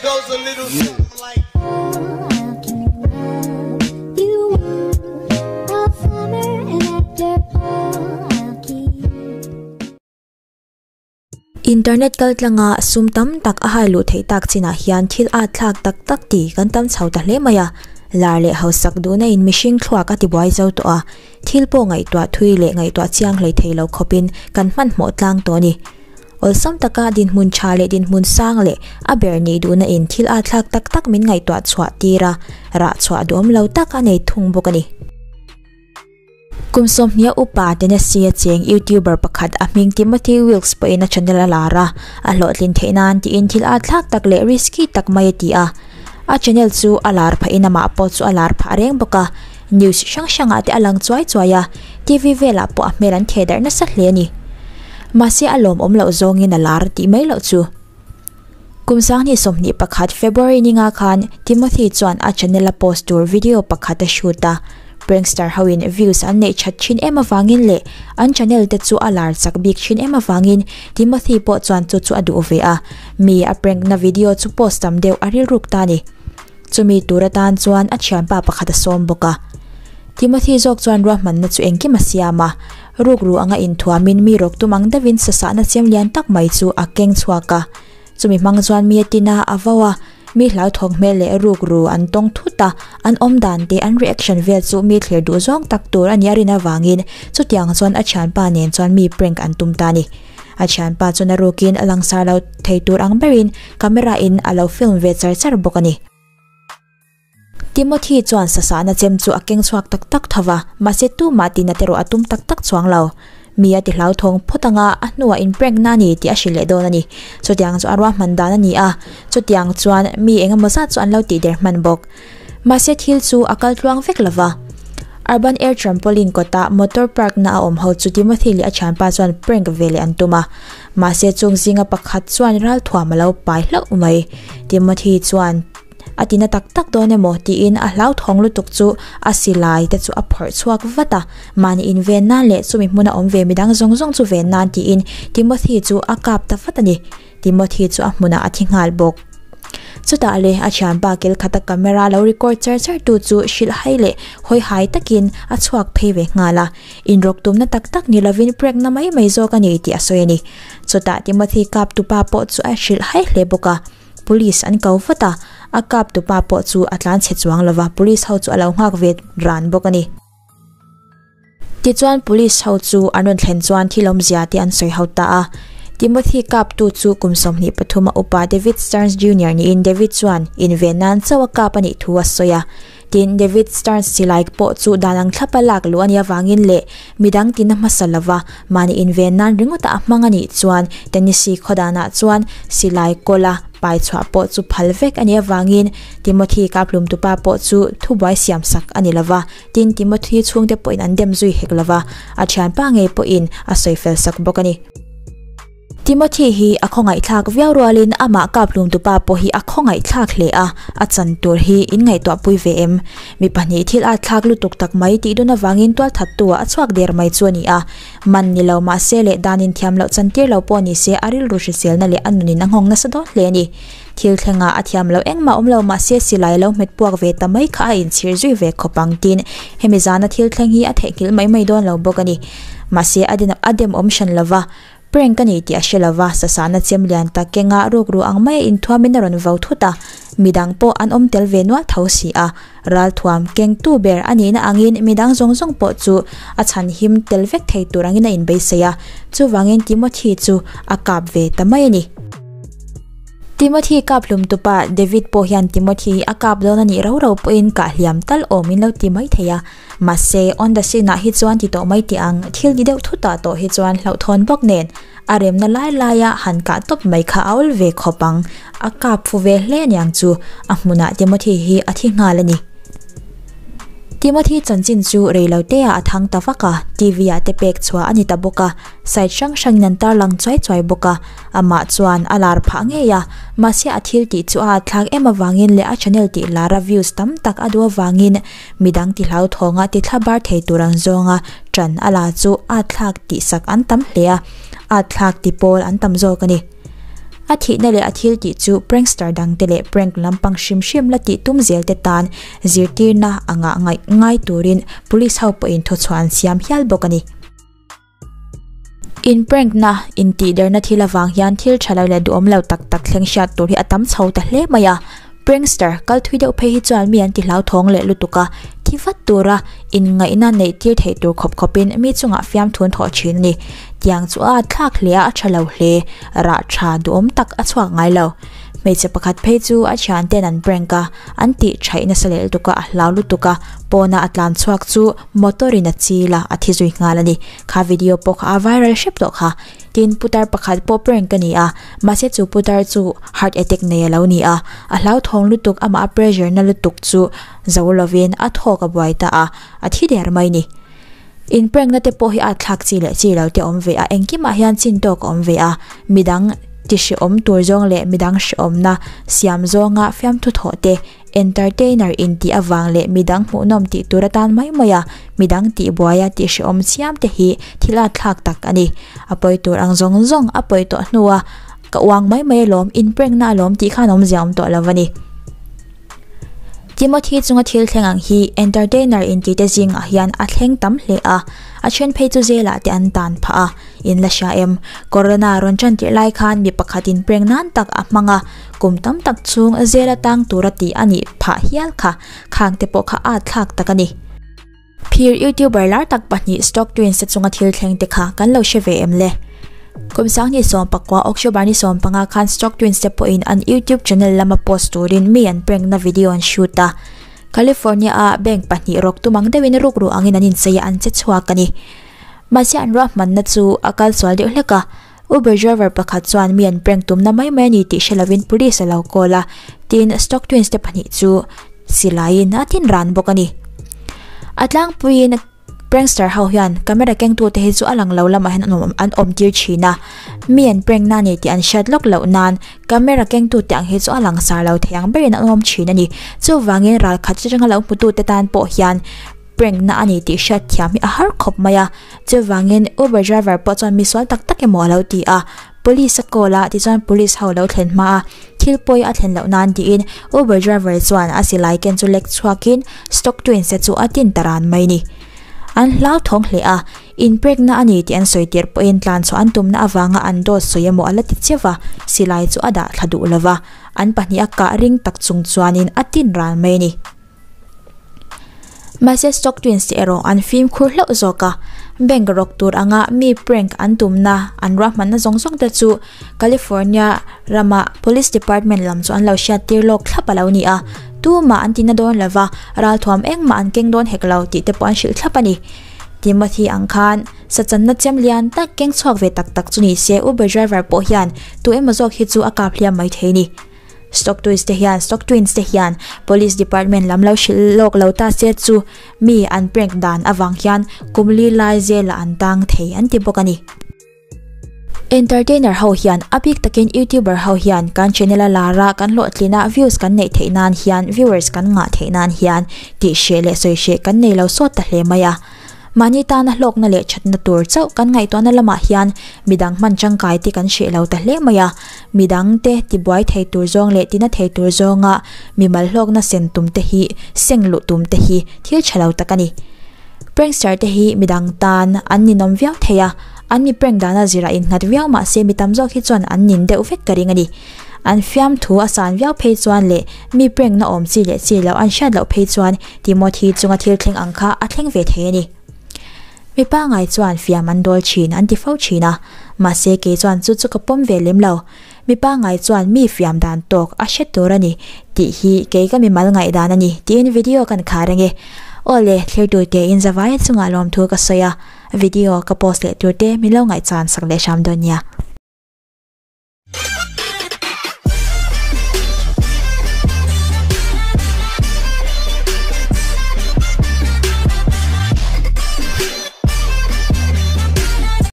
goes a little something like. Internet kaltlanga sum tam tak a hai luh theih tak chinah hian thil at thlak tak tak tih kan tam chho ta hle mai a. Lar leh hausak duhna in mihring thluak a tibuai zo tawh a, thil pawh ngaihtuah thui leh ngaihtuah chiang hlei thei lo khawpin kan hmanhmawh tlang tawh a ni. Awlsam taka dinhmun tha leh dinhmun sang leh a ber nih duhna in thil at thlak tak tak min ngaihtuah chhuah tir a, rah chhuah duhawm lo tak a nei thung bawk a ni. Kum sawmhnih a upa Tennessee a cheng YouTuber pakhat a hming Timothy Wilks pawhin a channel a lar a, a hlawhtlin theih nan tiin thil at thlak tak leh risky tak mai a ti a. A channel chu a lar phahin amah pawh chu a lar phah reng bawk a, news hrang hrangah te a lang chuai chuai a, TV velah pawh a hmel an theh darh nasa hle a ni. Mahse a lawmawm loh zawngin a lar tih mai loh chu. Kum 2021 February ninga khan Timothy chuan a channel a post tur video pakhat a shoot a, prankster hoin views an neih that thin em avangin leh an channel te chu a lar chak bik thin em avangin Timothy pawh chuan chu chu a duh ve a, mi a prank na video chu post tam deuh a rilruk ta ni. Chumi tur atan chuan a thianpa pakhat a sawm bawk a. Timothy zawk chuan ruahmanna chu engkim a siam a, rukru anga inthuamin mi rawk tum ang deuhin sasahna chem lian tak mai chu a keng chhuak a. Chumi hmang chuan mi a tin a, a vo a, mi hlauthawng hmel leh rukru an tawng thut a, an awm dan te an reaction vel chu mi thlir duh zawng tak tur a nia rin avangin chutiang chuan a thianpa nen chuan mi prank an tum ta a ni. A thianpa chuan a rukin a langsar lo thei tur ang berin camera in a lo film ve char char bawk a ni. Timothy chuan sasahna chem chu a keng chhuak tak tak tho va, mahse tumah tina te erawh a tum tak tak chuang lo. Mi a ti hlauthawng phawt anga a hnuah in prank na a ni tih a hrilh leh dawn a ni. Chutiang chu a ruahman dan a ni a, chutiang chuan mi engemaw zat chu an lo tihder hman bawk. Mahse thil chu a kal tluang vek lo va. Urban Air Trampoline kawtah motor park na a awm ho chu Timothy leh a thianpa chuan prank ve leh an tum a. Mahse chung zinga pakhat chuan ralthuam a lo pai hlauh mai. Timothy chuan a ti na tak tak dawn emaw tiin a hlauthawng lutuk chu a silai te chu a phawrh chhuak vat a. Mahni inven nan leh chumi hmuna awm ve midang zawng zawng chu ven nan tiin Timothy chu a kap ta vat a ni. Timothy chu a hmunah a thi nghal bawk. Chutah le a thianpa kel khata camera lo record char char tu chu hrilh hai leh hawi hai takin a chhuak phei ve nghal a, inrawk tumna tak tak ni lovin prank na mai mai zawk a ni tih a sawi a ni. Chutah Timothy kap tupa pawh chu a hrilh hai hle bawk a, police an ko vat a, a kap tupa pawh chu a tlan chhe chuang lova police ho chu a lo nghak ve ran bawk a ni. Tichuan police ho chu an rawn thlen chuan thil awmzia te an sawi ho ta a. Timothy kap tu chu kum 23 a upa David Stearns Junior niin David chuan inven nan chauh a kap a nih thu a sawi a. Tin, David Stearns silai pawh chu dan ang thlapa lak luh a nih avangin leh midang tina hmasa lova mahni inven nan ringawtah a hmang a nih chuan Tennessee khawdanah chuan silai kawla pai chhuah pawh chu phal vek a nih avangin Timothy kaphlumtupa pawh chu thubuai siamsak a ni lova. Tin, Timothy chhungte pawhin an dem zui hek lova, a thianpa ngei pawhin a sawi fel sak bawk a ni. Timothy hi a khawngaihthlak viau rualin amah kaphlumtupa pawh hi a khawngaihthlak hle a, a chan tur hi in ngaihtuahpui ve em? Mi pahnih thil at thlak lutuk tak mai tih dun avangin tualthattu-ah a chhuak der mai chu a ni a. Man ni lo mahse leh dan inthiam loh chantir lo pawh ni se a rilru hriselna leh a nunin a nghawng nasa dawn hle a ni. Thil thlengah a thiam loh engmah awm lo mahse silai lo hmet puak ve ta mai kha a inchhir zui ve khawp ang tin hemi zana thil thleng hi a theihnghilh mai mai dawn lo bawk a ni. Mahse a a dem awm hran lova, prank a ni tih a hre lova, sasana chem lian tak kenga rukru ang maia inthuamin a rawn vo thut a, midang pawh an awm tel ve nual tho si a, ralthuam kengtu ber a nihna angin midang zawng zawng pawh chu a chhan him tel vek thei tur angin a inbeisei a, chuvangin Timothy chu a kap ve ta mai a ni. Timothy kap hlum tupa David pawh hian Timothy hi a kap dawn a nih rau rau pawhin kah hliam tal awm in lo ti mai thei a. Mahse, on the scene ah hi chuan ti tawh mai tih ang, thil ni deuh thutah tawh hi chuan hlauhthawn bawk nen a remna lai laia han kah tawp mai kha a awl ve khawp ang. A kap fu ve hle aniang chu a hmunah Timothy hi a thi nghal a ni. Timothy chanchin chu reilote ah a thang ta vak a, TV ah te pek chhuah a ni ta bawk a, site hrang hrangin an tarlang chuai chuai bawk a. Amah chuan a lar phah ngei a, mahse a thil tih chu a atthlak em avangin leh a channel tih lara views tam tak a duh avangin midang ti hlauthawng a ti thla bar thei tur ang zawnga ṭan a la chu a atthlak tih sak an tam hle a, a atthlak ti pawl an tam zawk a ni. A thihna leh a thil tih chu prankster dangte leh prank lampang hrim hrim la tih tum zel te tan zirtirna anga ngaih ngai turin police ho pawhin thuchhuah an siam hial bawk a ni. In prank na, in tihderna thil avang hian thil tha lo leh duhawm lo tak tak thleng hriat tur hi a tam chho ta hle mai a. Prankster kal thui deuh phei hi chuan mi an ti hlauthawng leh lutuk a, thi vat tura inngaihna neih tir theih tur khawp khawpin mi chungah fiamthun thawh thin a ni. Tiang chu a thlak hle a, a tha lo hle, rah tha duhawm tak a chhuak ngai lo. Hmeichhe pakhat phei chu a thianten an prank a, an tih thaih nasa leh lutuk a, a hlau lutuk a, pawna a tlan chhuak chu motor in a chil a, a thi zui nghal a ni. Kha video pawh kha a viral hrep tawh kha. Tin, putar pakhat pawh prank a ni a, mahse chu putar chu heart attack nei a lo ni a, a hlauthawng lutuk amah a pressure na lutuk chu zo lovin a thawk a buai ta a, a thi der mai ni. In prank na te pawh hi a thlak chi leh chi lo te awm ve a, engkimah hian chin tawk a awm ve a, midang ti hrehawm tur zawng leh midang hrehawmna siam zawnga fiamthu thawh te Entertainer intih avang leh midang hmuhnawm tih tur atan mai mai a, midang tihbuai a tihhrehawm chiam te hi thil at thlak tak a ni. A pawi tur ang zawng zawng a pawi tawh hnua ka uang mai mai alawm, in prank na alawm tih khan awmzia awm tawh lo a ni. Timothy chunga thil thleng ang hi entertainer intih te zingah hian a thleng tam hle a, a then phei chu zelah te an tan phah a, in la hria em? Corona rawn tan tirh lai khan mi pakhat in prank nan tak a hmang a, Kum tam tak chhung zela tang tura tih a nih phah hial kha, khang te pawh kha at thlak tak a ni. Phir YouTuber lar tak pahnih Stock Twins te chunga thil thleng te kha kan lo hre ve em le? Kum sanghnih sawmpakua October ni sawmpanga khan Stock Twins te pawhin an YouTube channel lama post turin mi an prank na video an shoot a. California a bank pahnih rawk tum ang deuhin rukru angin an inchei a an che chhuak a ni. Mahse an ruahmanna chu a kal sual deuh hlek a. Uber driver pakhat chuan mi an prank tumna mai mai a ni tih hre lovin police a lo call a, tin Stock Twins te pahnih chu silaiin a tin ran bawk a ni. A tlangpuiin prankster ho hian camera kengtute hi chu a lang lo lamah hian an awm tir thin a, mi an prank na a ni tih an hriat lawk loh nan camera kengtute ang hi chu a langsar lo thei ang berin an awm thin a ni. Chuvangin ralkhat atanga lo hmutute tan pawh hian prank na a ni tih hriat thiam hi a har khawp mai a, chuvangin Uber driver pawh chuan misual tak tak emaw a lo ti a, police a call a tichuan police ho lo thlen hma a, thil pawi a thlen loh nan tiin Uber driver chuan a silai ken chu lek chhuakin stock twins te chu a tin ta ran mai ni. An hlauthawng hle a, in prank na a ni tih an sawi tirh pawhin tlan chhuah an tumna avanga an dawt sawi emaw a la ti cheu va, silai chu a dah thla duh lova, an pahnih a kah ring tak chung chuanin a tin ran mai ni. Mahse Stock Twins te erawh an fimkhur hlauh zawk a, bank rawk tur anga mi prank an tumna an ruahmanna zawng zawng te chu California rama Police Department lam chu an lo hriattir lawk thlap a lo ni a, tumah an tina dawn lova ralthuam engmah an keng dawn hek lo tih te pawh an hrilh thlap a ni. Timothy ang khan sachanna chem lian tak keng chhuak ve tak tak chu ni se Uber driver pawh hian tu emaw zawk hi chu a kap hliam mai thei a ni. Stock Twins te hian Stock Twins te hian Police Department lam lo hrilh lawk lo ta se chu mi an prank dan avang hian kum li lai zelah an tang thei an ti bawk a ni. Entertainer ho hian a bik takin YouTuber ho hian kan channel a lar a kan hlawhtlin a views kan neih theih nan hian viewers kan ngah theih nan hian tih hreh leh sawi hreh kan nei lo sawt ta hle mai a. Mahni tana hlawkna leh thatna tur chauh kan ngaihtuahna lamah hian midang hman tangkai te kan hreh lo ta hle mai a, midang te tibuai thei tur zawng leh tina thei tur zawnga mimal hlawkna sen tum te hi seng luh tum te hi thil tha lo tak a ni. Prankster te hi midang tan an ninawm viau thei a, an mi prank dana zirah innghat viau mah se mi tam zawk hi chuan an nin deuh vek ka ring a ni. An fiamthu a san viau phei chuan leh mi prank na awm chi leh chi loh an hriat loh phei chuan Timothy chunga thil thleng ang kha a thleng ve thei a ni. Mi pangai chuan fiam an dawl thin an ti fo thin a, mahse kei chuan chu chu ka pawm ve lem lo. Mi pangai chuan mi fiam dan tawk a hre tur a ni tih hi kei ka mimal ngaihdan a ni tiin video kan khar ange. Aw le, thlir tur tein zavaia chungah lawmthu ka sawi a, video ka post leh tur te min lo ngaihchan sak leh hram dawn nia.